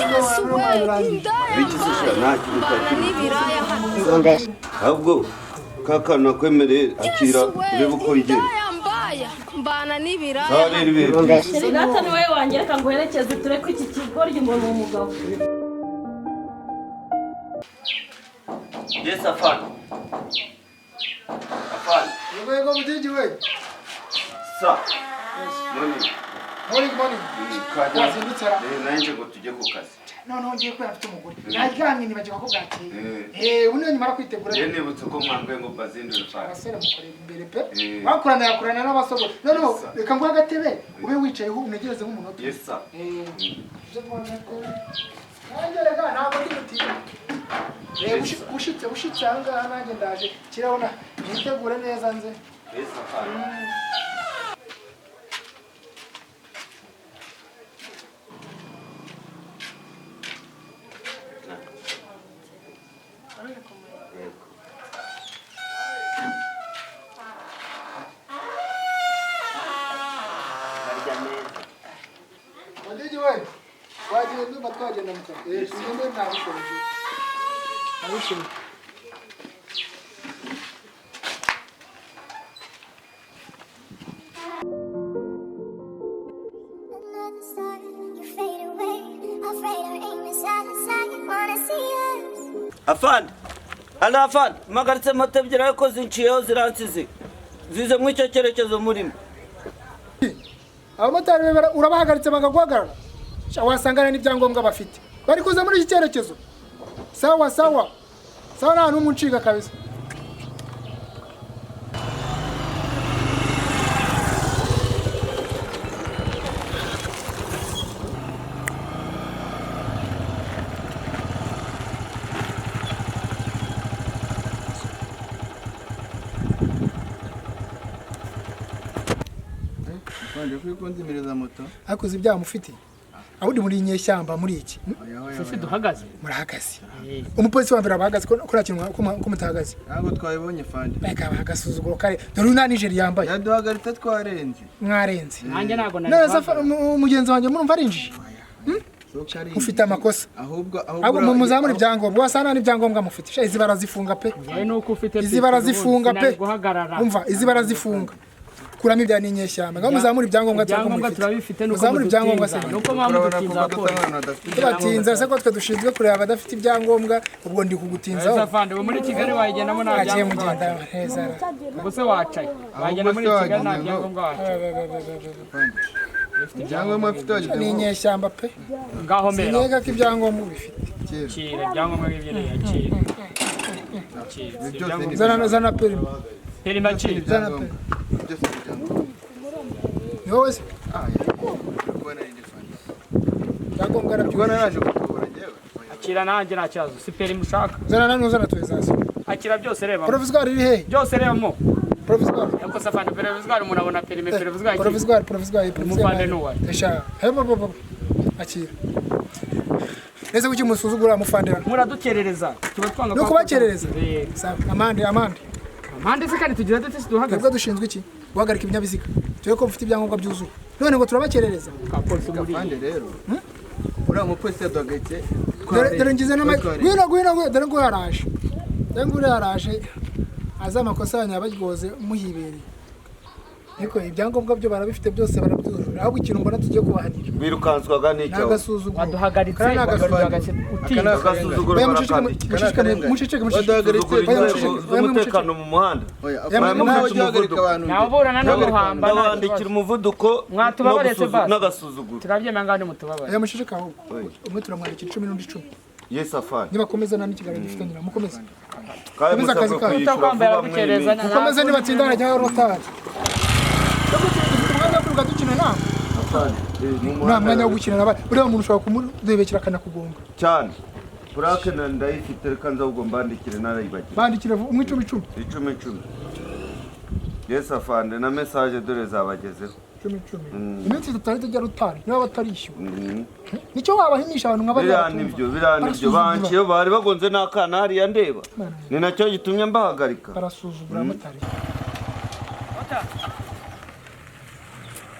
Yesu we, indaya Biki se sha, mbaya, nta kintu mbana cyari n'ibiraya hano. Ahubwo ka kana nakwemereye, akira. Yesu we, Urebe uko wigenza. indaya mbaya, mbana n'ibiraya Sawa hano. rero, ibihe byiza. Data ni wowe wanjye, reka nguherekeze tureke iki kigoryi ngo ni umugabo. Yes, afande. Afande. Yego yego, mutiji we. Sa morning. Morning, morning. Kajya. Wazindutse ra? Eh, nanjye ngo tujye ku kazi. Noneho ngiye kubera mfite umugore. Naryamye nibagirwa ko bwakeye. Eh. Eh, ubu niyo nyimara kwitegura. Njye nibutse ko mwambwiye ngo bazindure fani. Abasore mukorera imbere pe. Eh. Bakurana yakurana n'abasogora. Noneho Yes, sir. reka nguhe agatebe ube wicayeho unegereze nk'umunota. Yes, sir. Eh. Uje nguhe agatebe. Nanjye rega ntabwo ndi butinde. Eh, ushitse ushitse aha ngaha nanjye ndaje. Kirabona nitegure neza nze. Yes, afande. Yego. Barya neza. Mutiji we. Twagiye, ndumva twagenda mu kazi. Eh, tugende, ntabishoboye. Ntabishoboye. Another star, you fade away. Afraid our aim is out of sight. Wanna see us. Afande, ana afande, mpagaritse moto ebyiri ariko zinciyeho, ziransize, zize muri icyo cyerekezo murimo. Abamotari be urabahagaritse bagaguhagarara. Sha, wasangana n'ibyangombwa bafite, bari kuza muri iki cyerekezo. Sawa sawa sawa, nta n'umwe unshinga kabisa. Wanje kuri kunzimireza moto. Ariko uzi ibyaha mufite? Abundi muri inyeshyamba muri iki? Oya oya. Sisi duhagaze. Murahagaze. Umupolisi wa mbere abahagaze ko nta kintu ko mutahagaze. Ntabwo twabibonye, fande. Reka agasuzuguro kare, dore uyu nta nijeri yambaye. Yaduhagaritse twarenze. Mwarenze. Nanjye ntabwo nari None se guhagarara. mugenzi wanjye murumva arinjije? Ufite amakosa. Ahubwo Ahubwo muzamure ibyangombwa, wasanga nta n'ibyangombwa mufite. Sha, izi barazifunga pe. Njyewe nuko ufite Izi pistol barazifunga ubundi pe. sinari guhagarara. Umva, izi barazifunga. Kuramo ibya n'inyeshyamba, ngaho muzamure ibyangombwa turebe ko Ibyangombwa mubifite. turabifite, nuko Muzamure ibyangombwa se. mudutinza, nuko muba Urabona ko mudutinza dusa abapolisi. nk'abantu badafite. Tubatinza se ko twe dushinzwe kureba abadafite ibyangombwa? Ubwo ndi kugutinzaho. Ese afande, ubu muri Kigali wayigendamo nta Agiye byangombwa? mugenda neza. Ubu se wacaye wagenda muri se Kigali nta wagize ngo- byangombwa wacaye? Ibyangombwa mfite wagize Ni ngo inyeshyamba pe. Ngaho mera. Sinkeka ko ibyangombwa ubifite. Kera. Kira ibyangombwa bibiri, yakira. Kira. Ibi byose ni Zana, zana perimi. Perima kira. ibyangombwa. Byose ni ibyangombwa. Ni wowe se? Ah, yego. Uri kubona ari fande. Ibyangombwa Uri kubona arabyujuje. naje gutobora njyewe. Akira, nanjye nta kibazo, si perimi ushaka. Zana na nuzana tuzazo. Akira byose, reba. Provisoire iri hehe? Byose rebamo. Provisoire. Ariko se afande, provisoire umuntu abona perime, provisoire? Provisoire, provisoire, provisoire. Umuvande ni uwahe? Esha hebo bo bo, akira neza. Kuki musuzugura mufandira? Muradukerereza, tuba twanga. Ni ukubakerereza? Eh. Sawa, amande, amande. Amande se kandi tugira dute si duhagaze? Twebwe dushinzwe iki? Guhagarika ibinyabiziga, turebe ko mufite ibyangombwa byuzuye. None ngo turabakerereza. Ka polisi muri Fande rero. Uriya mupolisi yaduhagaritse. Dore dore ngize n'ama Twarenze. Ngwino, ngwino, ngwino, dore nguyu yaraje, dore nguyu yaraje, azi amakosa yanyu abaryoze muhibereye. Ariko ibyangombwa byo barabifite byose, barabyujuje. Ahubwo ikintu mbona tugiye kubahanira Wirukanswaga ni n'icyo? agasuzuguro. Waduhagaritse. Kariya ni agasuzuguro. Waduhagaritse utinze. Agasuzuguro Oya, muceceke. barakandika. Muceceke, muceceke, muceceke. Waduhagaritse. Suzugura Oya, inzego muceceke, oya, z'umutekano mu muhanda. Oya, Yamwe afande, nawe mufite ujya uhagarika umuvuduko. abantu. Nawuburana n'ubuhamba nta Ndabandikira kibazo. umuvuduko Mwatubabaretse basi. n'agasuzuguro. Turabyemera, ngaho nimutubabare. Oya, muceceke. Ahubwo umwe turamwandikira 10 n'undi 10. Yes, afande. Nibakomeza nta n'ikiganiro gifitanye na mukomeze. Kandi Komeza akazi musabwe kanyu. kuyishyura Utakwambaye vuba aragukereza. mwemeye. Mukomeze, nibatsinda harajyaho rotari. Dufite umwanya wo kwiruka dukina nawe? Afande, mu Nta muhanda mwanya wo gukina nawe. Uriya muntu ushobora kumurebekera akanakugonga. Cyane. Purake na ndayifite, reka nza ahubwo mbandikire, narayibagiwe. Bandikire vuba, umwe 10 10. 10 10. Yes, afande, na message dore zabagezeho. 10 10. Iminsi 3 ariko ijya rutari niba batarishyura. Nicyo wabahimisha abantu nka bariya Biriya batumva. nibyo, biriya nibyo. Barasuzugura. Banciye, bari bagonze n'akana hariya ndeba, ni nacyo gitumye mbahagarika. Barasuzugura abamotari.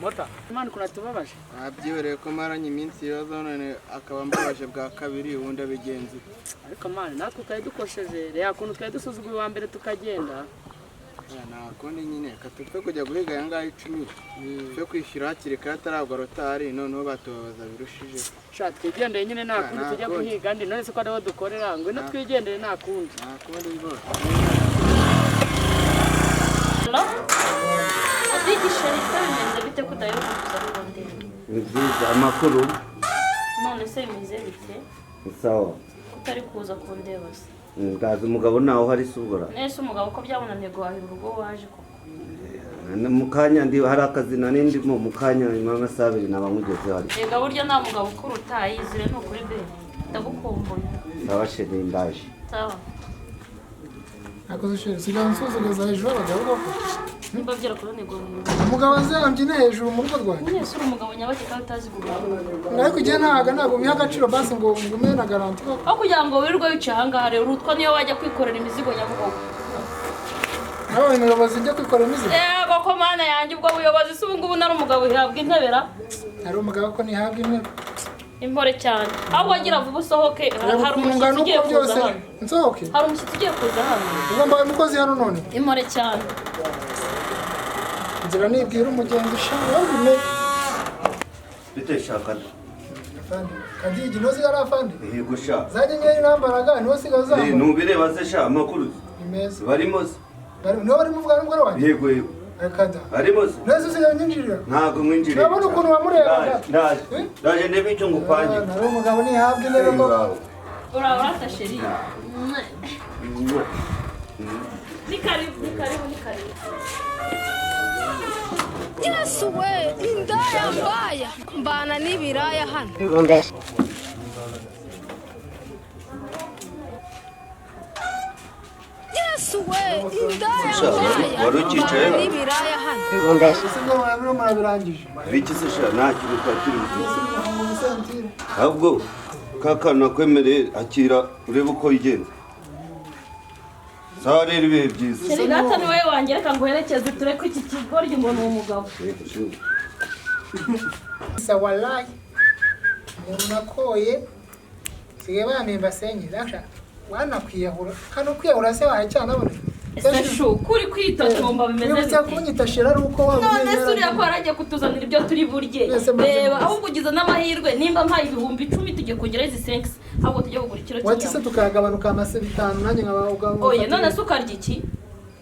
Mota, Imana ukuntu atubabaje. Wabyihoreye ko maranye iminsi ibibazo none akaba mbabaje bwa kabiri, ubundi abigenza ute? Ariko mani natwe twari dukosheje, reba ukuntu twari dusuzuguye uwa mbere tukagenda. Oya, nta kundi nyine, reka tupfe kujya guhiga aya ngaya 10, tupfe kwishyura hakiri kare ataragwa rotari, noneho batubabaza birushijeho. Sha twigendeye nyine, nta kundi Nta tujya kundi. guhiga andi, none se ko ariho dukorera, ngwino twigendere nta kundi. Nta kundi rwose. Abigisha leta bimeze bite ko udaheruka kuza kundeba? Ni byiza, amakuru? None se bimeze bite? Ni sawa. Kutari kuza kundeba se? Ndazi umugabo nawe uhari se ubwo? Nese umugabo ko byamunaniye guhahira urugo waje koko? Mu kanya ndi hari akazi nari ndimo, mu kanya nyuma y'amasaha 2 naba nkugezeho ariko. Rega burya nta mugabo ukuruta, yizire ni ukuri be. Ndagukumbuye. Sawa chérie, ndaje. Sawa. Akoze chérie, usigaye unsuzuguza hejuru y'abagabo koko. Nimba byarakunaniye guhahira urugo. Umugabo azambyine hejuru mu rugo rwanjye. Nyine se uri umugabo nyabaki kandi utazi guhaha. Ariko igihe ntabwo ubiha agaciro basi ngo ngume na garanti koko. Aho kugira ngo wirirwe wicaye aha ngaha rero, urutwa niyo wajya kwikorera imizigo Nyabugogo. Nawe umuyobozi njya kwikorera imizigo? Yego ko mana yanjye, ubwo buyobozi se ubu ngubu nari umugabo uhabwa intebera? Hari umugabo ko ntihabwa intebe. Impore cyane. Ahubwo wagira vuba usohoke, Reba hari ukuntu ungana umushyitsi ugiye uko kuza byose. hano. Nsohoke? Hari umushyitsi ugiye kuza hano. Ubwo mbaye umukozi hano none? Impore cyane. Inzira nibwira umugenzi sha, wowe. Bite shaka? Afande. Kadigi ntuzi yari afande? Yego sha. Za nyenyeri nambaraga niwe usigaye uzambara. Ntubireba se sha, amakuru? Ni meza. Barimo se? Niwe barimo uvugana n'umugore wanjye? Yego yego. Reka da. Barimo se? Neza usigaye unyinjirira? Ntabwo mwinjiriye. Urabona ukuntu wamurebaga? Ndaje. Ndaje ndebe icyo ngupange. Nari umugabo ntihabwa intebe koko. Uraho urata chérie. Ni karibu, ni karibu, ni karibu. Yesu we, indaya mbaya, mbana n'ibiraya hano. Yesu we, indaya mbaya, Wari ucyicaye? mbana n'ibiraya hano. Ese ngo murabiro murabirangije? Biki se sha, nta kintu twari turi buvuge. Ngo musentire. Ahubwo ka kantu nakwemereye akira urebe uko wigenza. Sawa rero, ibihe byiza. Chérie data ni wowe wanjye, reka nguherekeze tureke iki kigoryi ngo ni umugabo. Yego, sure. Sa wallahi. Umuntu nakoye sigaye bampemba senye. Dasha wanakwiyahura. Kano kwiyahura se wahacyanabona. Ese shu, kuri kwitotomba bimeze Wibutse bite? kunyita shera ari uko waba None se uriya ko yaragiye kutuzanira ibyo turi burye? Mwese muze Reba, muze. ahubwo ugize n'amahirwe, nimba mpaye 10,000 tugiye kongeraho izi senkisi, ahubwo tujye kugura ikiro Wati se cy'inyama. tukayagabanuka amase 5 nanjye nkaba ugaba. Oya, none se ukarya iki?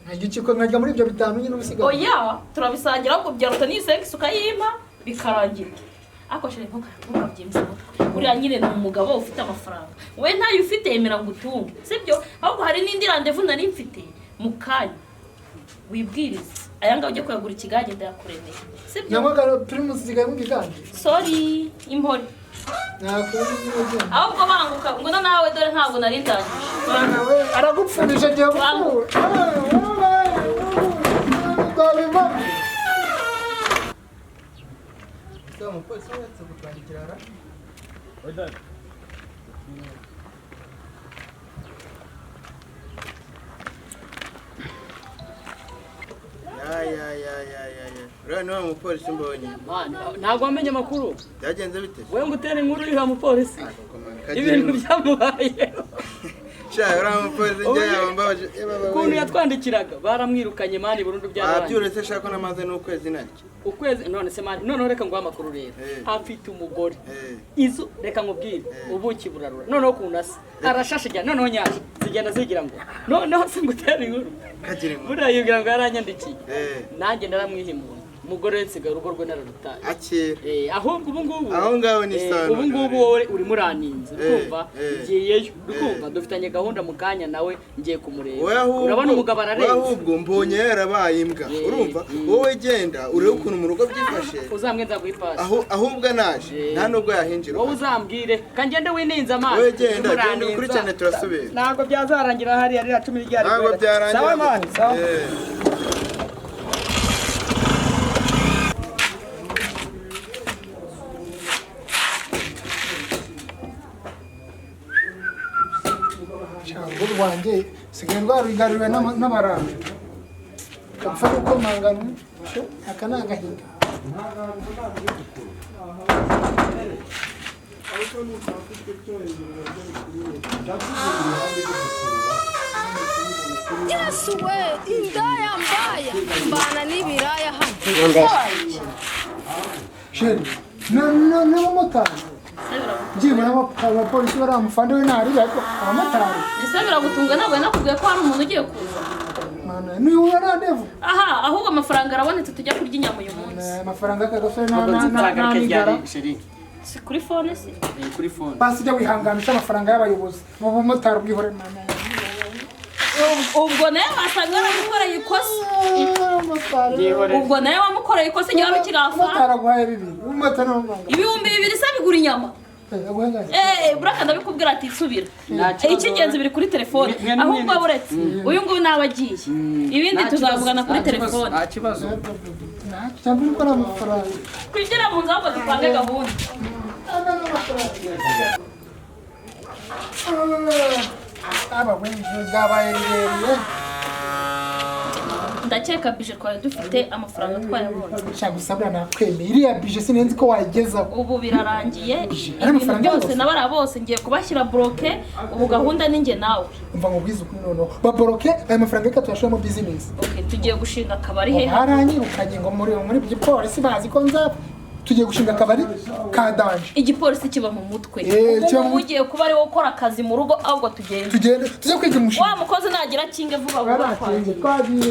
Nkarya iki ko nkarya muri ibyo 5 nyine ubusigaye. Oya, turabisangira, ahubwo byaruta n'iyi senkisi ukayimpa bikarangira. Ariko chérie ntukabyemeze umutwe. Uriya nyine ni umugabo ufite amafaranga. Wowe ntayo ufite, yemera ngo utunge. Sibyo? Ahubwo hari n'indi rendez-vous nari mfite mu kanya. Wibwirize. Aya ngaya ujye kuyagura ikigage ndayakuremeye. Sibyo? Nyamagara primus zigaye mu biganje. Sorry, impore. Nakuzi nyine. Ahubwo banguka, ngo nawe dore ntabwo nari ndangije. Nawe aragupfundije agiye gupfura. Ese wa mupolisi uretse kutwandikira ra? Ya ya ya ya ya ya. Uriya ni wa mupolisi mbonye. Ntabwo wamenye amakuru. Byagenze bite? Wowe ngo utere inkuru uriya mupolisi. Kagira Ibintu inkuru. byamubayeho. Sha, uriya mupolisi njye yaba mbabaje. Eh, baba Ukuntu we. yatwandikiraga baramwirukanye mani burundu byararangiye. Wabyuretse sha ko namaze n'ukwezi naryo. Ukwezi none se mani, noneho reka nguhe amakuru rero. Afite umugore. Izu reka nkubwire, ubuki burarura. Noneho ukuntu asa. Arashashe noneho nyaje zigenda zigira ngo noneho se ngutere inkuru. Kagira inkuru. Buriya yibwira ngo yaranyandikiye. Nanjye naramwihimura. Umugore we nsigaye urugo rwe nararutaye. Akira. Ahubwo ubu ngubu. Aho ngaho ni sano. Ubu ngubu wowe urimo uraninze, urumva? Eh. Ngiyeyo, urumva? Dufitanye gahunda mu kanya nawe ngiye kumureba. Wowe ahubwo, Urabona umugabo wowe ararenze. ahubwo mbonye yarabaye imbwa. Urumva? Wowe genda urebe ukuntu mu rugo byifashe. Uzambwe nzaguha ipasi. Ahubwo anaje nta nubwo yahinjira. Wowe uzambwire kangende wininze amazi. Wowe genda, Urimo genda ukurikirane uraninza. turasubira. Ntabwo byazarangira hariya ririya cumi ryari. Ntabwo byarangira. Sawa mani, sawa. Urugo rwanjye sigaye rwarugaruriwe n'abaranga. Gapfa gukomangana. Aka ni agahinda. Yesu we, indaya mbaya, mbana n'ibiraya hano. Chéri, n'abamotari byibura abapolisi baramufande we ntaribe, ariko abamotari. Ese biragutunga? Ntabwo nakubwiye ko hari umuntu ugiye kuza? Mana, niba randevu. Aha, ahubwo amafaranga arabonetse, tujya kurya inyama uyu munsi. Amafaranga y'akagasore Ntabwo nzi ifaranga rike n'igara. ryari, chéri. Si kuri phone se? Eh, kuri phone. Basi jya wihanganisha amafaranga y'abayobozi mu bumotari ubwihore, mana. Ubwo nawe wasanga waramukoreye ikosa. Umumotari. Byihorere. Ubwo nawe wamukoreye ikosa igihe wari ukiri Umumotari afana. aguhaye bibiri, umumotari n'amafaranga. 2000 se bigura inyama? Aguhaye angahe? Eh, buraka ndabikubwira ati subira. Nta kibazo. Icy'ingenzi biri kuri telefone. Mwe Ahubwo uretse uyu nguyu nawe agiye, ibindi Nta kibazo, tuzavugana kuri nta kibazo, telefone. nta kibazo. Cyangwa uri gukora amafaranga. Twinjira mu nzu ahubwo dupange gahunda. Aba n'amafaranga. Aba we, ijoro ryabaye rirerire. Ndakeka budget twari dufite, amafaranga twayabonye. Shaka gusabira, nakwemeye, iriya budget sinzi ko wayigezaho. Ubu birarangiye. Ari Ibintu amafaranga byose yose? n'abariya bose ngiye kubashyira bloqué. Ubu gahunda ni njye nawe. Umva ngo ubwize ukuri, noneho baboroke ayo mafaranga, reka tuyashiremo business. Okay, tugiye gushinga akabari hehe? Baranyirukanye ngo muri gipolisi bazi ko nzapfa. Tugiye gushinga akabari ka danger. Igipolisi kiba mu mutwe. Eh, Ubu kiba mu ngubu ugiye kuba ariwe ukora akazi mu rugo, ahubwo tugende. Tugende tujye kwiga umushinga. Wa mukozi nagira kinge vuba vuba. Barakinze, twagiye.